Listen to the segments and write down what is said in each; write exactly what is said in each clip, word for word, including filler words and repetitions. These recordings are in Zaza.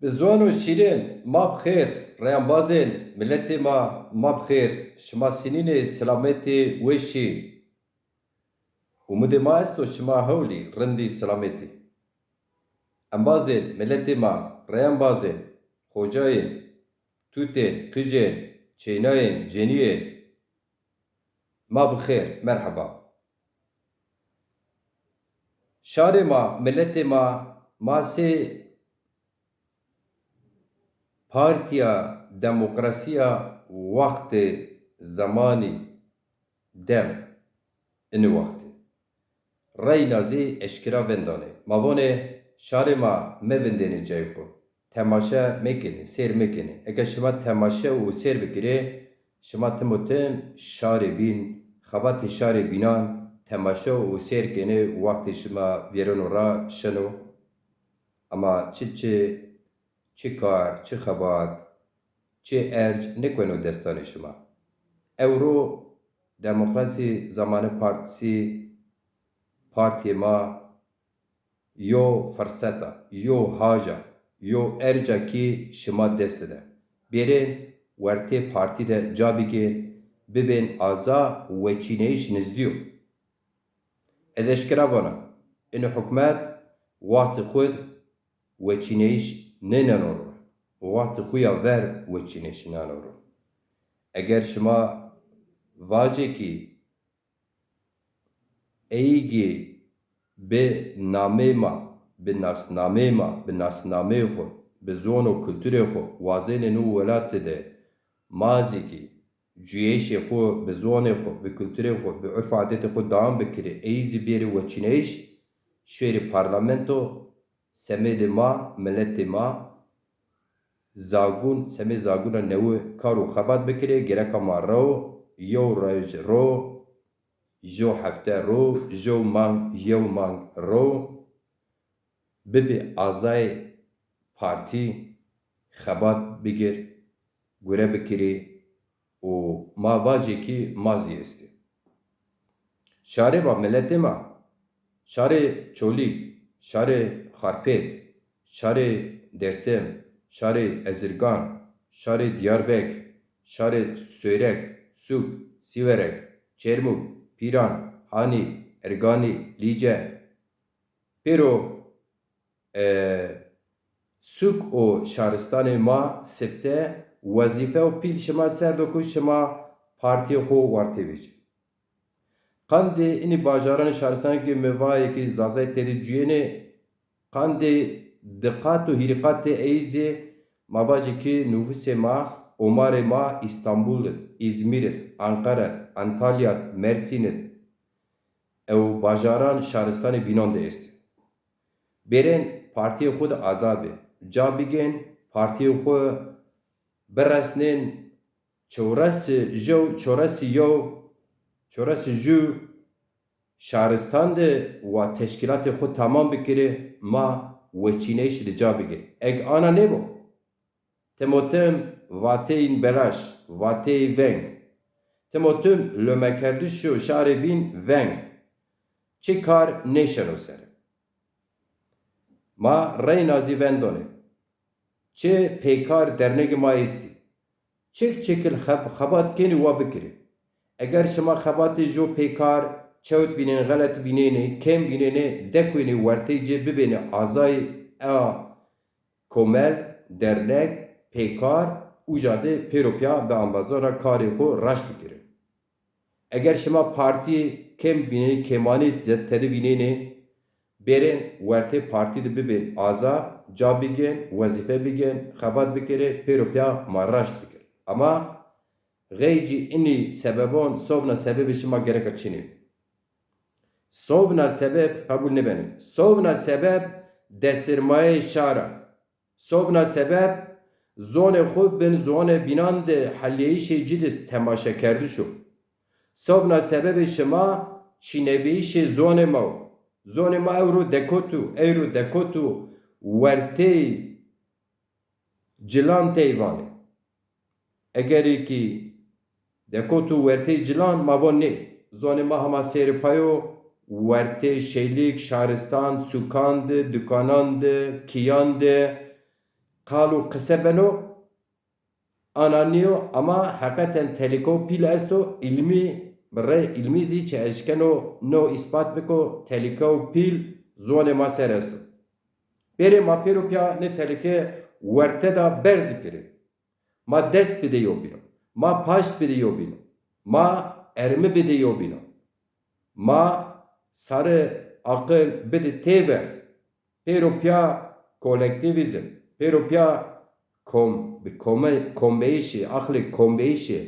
Bi ziwan û şîrên, ma bi xêr, reyambazên miletê ma, ma bi xêr, şima sinînê silametî weşî. Umudê ma esto şima hewlî, rindî, silametî. Embazên miletê ma, reyambazên, xocayên, tutên, qijên, çênayên, cenîyên, ma bi xêr, merheba. Şarê ma, miletê ma, ma sey Partîya Demokrasîya Waxtê Zemanî, dem, ini wextî reyna zî eşkera vendanê. Ma vonê şarê ma mevindênê cayê xo. Temaşe mekenê, sêr mekenê. Eke şima temaşe û sêr bikirê, şima tim û tim şarê bîn, xebatê şarê bînan temaşe û sêr kenê, wextê şima vêreno ra şeno. Ama çi çi, çi kar, çi xebat, çi erc nêkweno destanê şima. Ewro Demokrasî Zemanî Partîsî, partîyê ma, yo firseta, yo haja, yo erca kî şima dest de. Bêrên wertê partî de ca bigên, bibên aza, weçîneyîş nizdî yo. Ez eşkera vana, ini hukmet waxtê xwu de weçîneyîş nêneno ro. Waxtê xwu ya ver weçîneyîş nano ro. Eger şima vacê kî eygî bi nameyê ma, bi nasnameyê ma, bi nasnameyê xwu, bi zon û kulturê xwu wazenê no welatî de ma zî kî cuyeyîşê xwu, bi zonê xwu, bi kulturê xwu, bi urf û adetê xwu dewam bikirê, ey zî bêrê weçîneyîş, şêrê parlamento, semedê ma, miletê ma, zagun, semê zaguna newi kar û xebat bikirê, gereka ma rew, yew roj rew, jew hefte rew, jew mang, yew mang rew, bibê azayê partî, xebat bigir, gure bikirî û ma vacê kî ma zî estî. Şarê ma, miletê ma, şarê Çolîg, şarê Xarpêt, şarê Dêrsim, şarê Ezirgan, şarê Diyarbek, şarê Sêwreg, Sûk, Sîwereg, Çêrmûg, Pîran, Hanî, Erganî, Lîce, pêro e, sûk û şaristanê ma sifte, wezîfe û pîl şima ser do ku şima partîyê xo wertê vêcî. Qandê inî bajaran, şaristanê ke mi vayê ke zazayî tede cuyênê, qandê di qat û hîrê qatê ey zî ma vajê ke nufusê ma, omarê ma Îstanbul id, Îzmîr id, Anqara id, Antalya id, Mersîn id, ew bajaran, şaristanê bînan de estî. Bêrên partîyê xwu de azad bê. Ca bigên, partîyê xwu biresnên, çewres û jew, çewres û yew, çewres û ju şaristan de wa teşkîlatê xwu tamam bikirê, ma weçîneyîş de ca bigê. Eg ana nêbo, tim û tim vateyîn belaş, vateyî veng. Tim û tim lomekerdiş û şarê bîn veng. Çi kar nêşeno ser. Ma reyna zî vendanê. Çi pêkar dernegê ma estî. Çik çikil xeb-, xebat kenî wa bikirî. Eger şima xebatê jo pêkar çewt vînenê, xelet vînenê, kêm vînenê, dekwênê wertey ci, bibênê azayî a komel, dernek, pêkar, uca de pêro pîya bi embazan ra karê xo raşt bikirê. Eger şima partî kêm vînenê, kêmanî de-, tede vînenê, bêrên wertê partî de bibên aza, ca bigên, wezîfe bigên, xebat bikerê, pêro pîya ma raşt bikir. Ama xeycî inî sebebon sobna sebebê şima gereka çinê. Sobna sebeb qebul nêbenê. Sobna sebeb desirmayê şar a. Sobna sebeb zonê xwu bin zonê bînan de helîyeyîşê ci de temaşekerdiş o. Sobna sebebê şima çînebîyîşê zonê ma o. Zonê ma ewro dekot o, eyro dekot o wertey cilan tey vanê. Egerê kî dekot û wertê cilan, ma von nê. Zonê ma hema sêrê pay o, wertê şeylîk, şaristan, sûkan de, dukanan de, kîyan de, qal û qise beno, ana nîyo, ama heqeten tehlîkew pîl esto, îlmî, bi rey îlmî zî çi eşkeno no îspat biko, tehlîkew pîl zonê ma ser esto. Bêrê ma pêro pîya nê tehlîke werte de berz bikirê. Ma dest bidê yobîno. Ma paşt bidê yobîno. Ma erimi bidê yobîno. Ma sarê aqil bidê têver. Pêro pîya kolektîvîzm, pêro pîya kom-, bi kome-, kombeyîşê, aqlê kombeyîşê,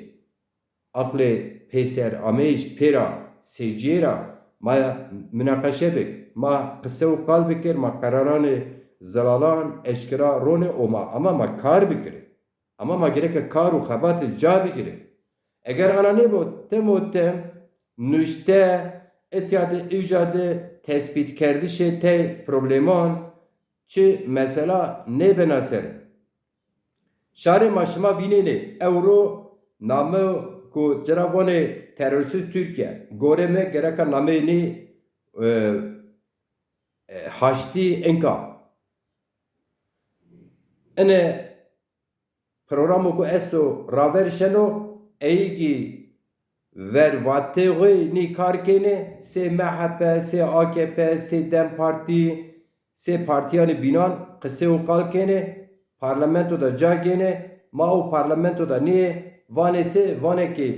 aqlê pêserameyîş pêra seycîyê ra ma munaqeşe bik, ma qise û qal bikir, ma qeraranê zilalan eşkera ronê û ma, ama ma kar bikirê. Ama ma gereke kar û xebatê ca bigirê. Eger ana nêbo, tim û tim nuşte, itya de, uca de tespîtkerdişê tey probleman çi mesela nêbena ser. Şarê ma şima vînenê, ewro name ku ci ra vanê terörsüz Türkiye, gorê mi gereka nameyê nî, e, e, haştî inka. Ine programo ku esto raver şeno, eyîgî ver vatê xo nî kar kêne, sê M H P, sê A K P, sê DEM Partî, sê partîyanê bînan qisê û qal kêne, parlamento de ca gêne, ma o parlamento de nîyê, vanê se, vanê ki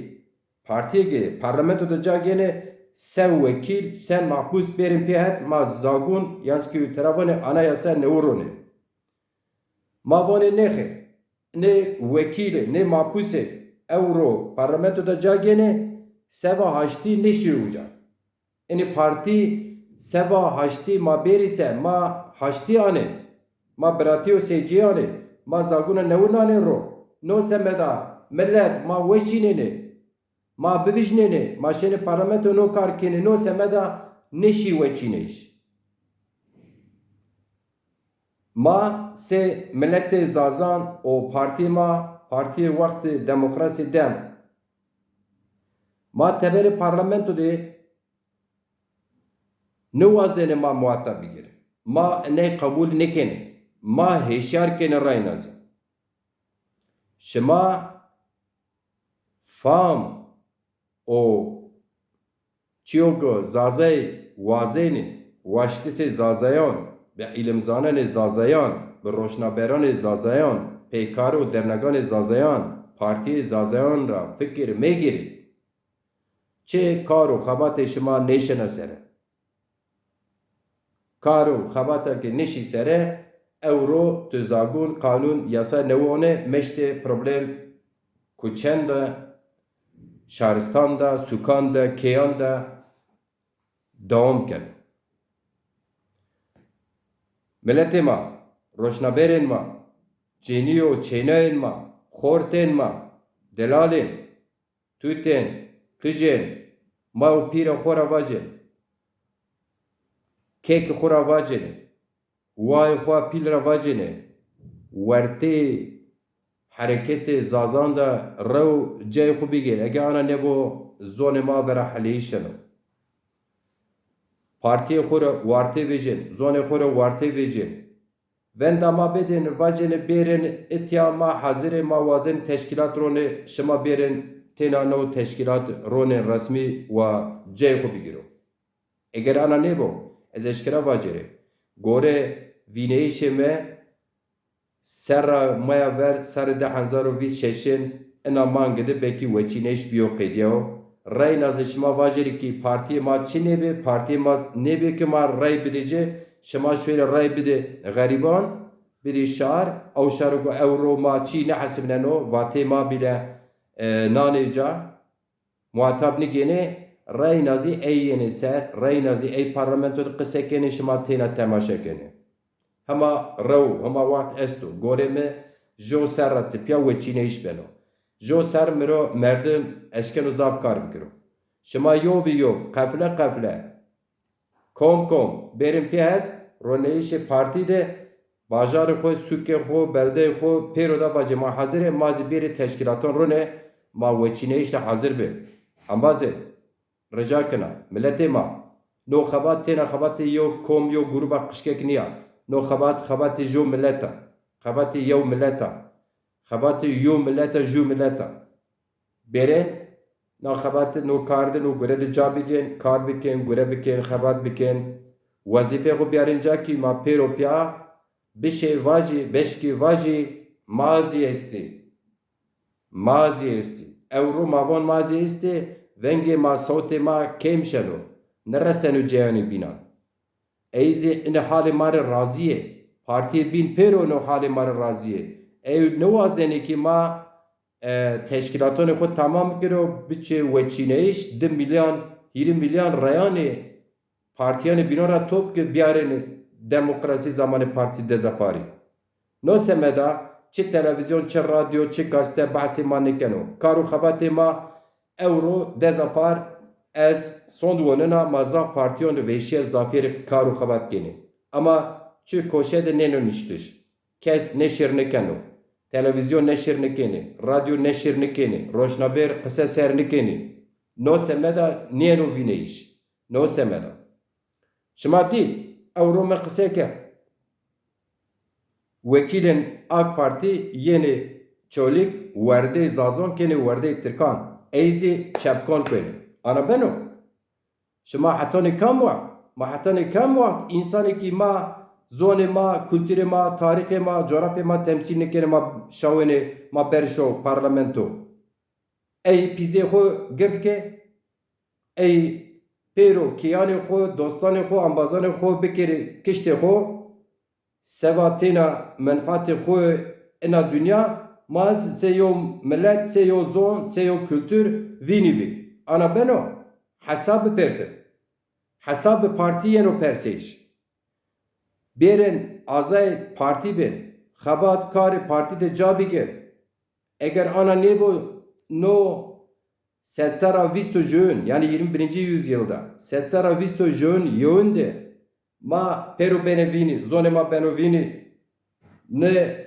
partîyê ki parlamento de ca gêne, se wekîl, se mahpus bêrên pê het, ma zagun, yan ki tera vanê anayasa newe ronê. Ma vanê nêxê, nê wekîlê, nê mapusê ewro parlamento de ca gênê, seba haştî nêşî uca. Inî partî seba haştî ma bêrî se, ma haştî anê, ma biratî û sêcî anê, ma zagûna newe nanê ro. No semeda milet ma weşînênê. Ma bivijnênê, ma şênê parlamento no kar kenê, no semeda nêşî weçîneyîş. Ma sê miletê Zazan û partîyê ma, partîyê wextê demokrasî DEM, ma teberê parlamento de niwazenê ma muhatab bigirê. Ma ney qebul nêkenê. Ma hêşyar kenê rayna zî. Şima fam û çîyo ke Zazayî wazenê, waştişê Zazayan, bi îlimzananê Zazayan, bi roşnaberanê Zazayan, pêkar û derneganê Zazayan, partîyê Zazayan ra fikir mêgirê. Çi kar û xebatê şima nêşina sere. Kar û xebata ke nêşî sere, ewro tu zagûn, qanûn, yasa newe onê, meştê problem kuçen de, şaristan de, sûkan de, kêyan de dewam keno. Miletê ma, roşnaberên ma, cênî û çênayên ma, xortên ma, delalên, tutên, qijên, ma û pîrê xo ra vacên, kekê xo ra vacênê, wayê xo pîl ra vacênê, wertê hereketê Zazan de rew cayê xo bigêr. Ege ana nêbo zonê ma vera heleyîş şeno. Partîyê xo ra wartê vejên, zonê xo ra wartê vejên. Venda ma bêdên, vacêne bêrên, itya ma hazir ê, ma wazen teşkîlat ronê, şima bêrên têna no teşkîlat ronê resmî wa cayê xo bigîro. Eger ana nêbo, ez eşkera vacerê. Gore vîneyişê mi serra maya ver serrê di hezar û vîst şeşin ina mangê de belkî weçîneyîş bîyo qedîyayo. Reyna zî şima vacerî kî partîyê ma çi nêbê, partîyê ma nêbê ke ma rey bidê ci, şima şoyre rey bidê xerîban, bidê şar, ew şaro ke ewro ma çî nehesibneno, vatê ma bîle, e, nanê ca, muhatab nigênê, reyna zî ey yenê ser, reyna zî ey parlamento de qise kenê, şima têna temaşe kenê. Hema rew, hema wext esto. Gorê mi jo ser ra tipya weçîneyîş beno. Jo ser mi ro merdim eşkeno zaf kar bikiro. Şima yo bi yo, qefle qefle, kom kom bêrên pê het, roneyişê partî de bajarê xo, sûkê xo, beldeyê xo pêro de vacê ma hazir ê, ma zî bêrê teşkîlatan ronê, ma weçîneyîş de hazir bê. Embazê, rica kena, miletê ma, no xebat têna xebatê yo kom, yo grûba qijkek nîya. No xebat, xebatê jo milet a. Xebatê yew milet a. Xebatê yew milet a, ju milet a. Bêrên, na xebat de, no kar de, no gure de ca bigên, kar bikên, gure bikên, xebat bikên. Wezîfeyê xo biyarên ca kî ma pêro pîya bişê vajî, beşkî vajî, ma zî estî. Ma zî estî. Ewro ma von ma zî estî, vengê ma, sewtê ma kêm şeno. Nireseno ceyanê bînan. Ey zî inê halê ma rê razî yê. Partiyê bîn pêro no halê ma rê razî yê. Ey niwazenê kî ma, e, teşkîlatonê xo tamam bikero, biçê weçîneyîş, di milyon, hîrê milyon reyanê partîyanê bînan ra top ke biyarêne demokrasî zamanê Partî Dezaparî. No semeda çi televîzyon, çi radyo, çi gazete behsê ma nêkeno. Kar û xebatê ma ewro Dezapar, ez sond wonena ma zaf partîyon rê vêşîye, zafîye rê kar û xebat kenê. Ama çi koşe de nêno niştiş. Kes neşir nêkeno. Televîzyon neşir nêkenê. Radyo neşir nêkenê. Roşnabêr qise ser nêkenê. No semeda nêno vîneyîş. No semeda. Şima dî, ewro mi qise kerd. Wekîlên AK Partî yenê Çolîg, werdê Zazon kenê werdê Tirkan. Ey zî çepkon kenê. Ana beno? Şima hetanê kam wext? Ma hetanê kam wext însanê kî ma, zonê ma, kulturê ma, tarîxê ma, coğrafyê ma temsîl nêkenê, ma şawênê, ma berê şo parlamento? Ey pîzê xo gird ke, ey pêro kêyanê xo, dostanê xo, embazanê xo bikerê kiştê xo, seba têna menfaatê xo ina dinya, ma sey yew milet, sey yew zon, sey yew kultur vînî bî. Ana beno? Hesab biperse. Hesab bi partî yeno perseyîş. Bêrên azayê partî bên. Xebat karê partî de ca bigên. Eger ana nêbo, no sed serra vîst û jûn, yanî yirmi birinci yüzyılda, sed serra vîst û jûn yewin de ma pêro benê vînî, zonê ma beno vînî, nê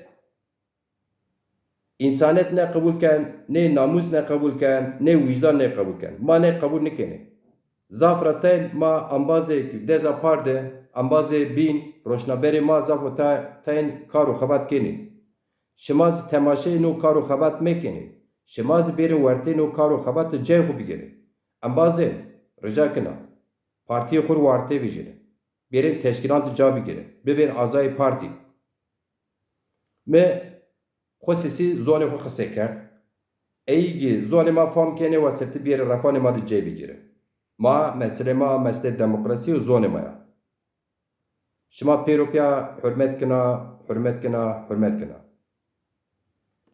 însanet nêqebul ken, nê namûs nêqebul ken, nê wijdan nêqebul ken. Ma nê qebul nêkenê. Zaf ra tên ma embazê Dezapar de, embazê bîn, roşnaberê ma zaf o ta-, tên kar û xebat kenê. Şima zî temaşeyê no kar û xebat mekenê. Şima zî bêrê wertê no kar û xebat de cayê xo bigêrê. Embazên, rica kena, partîyê xo rê wertê vejêrê. Bêrên teşkîlan de ca bigêrê. Bibên azayê partî. Mi xo sisî zonê xo qise kerd. Ey kî zonê ma fam kenê, wa sifte bêrê refanê ma de cê bigêrê. Ma, meselê ma, meselê demokrasî û zonê ma ya. Şima pêro pîya hurmet kena, hurmet kena, hurmet kena.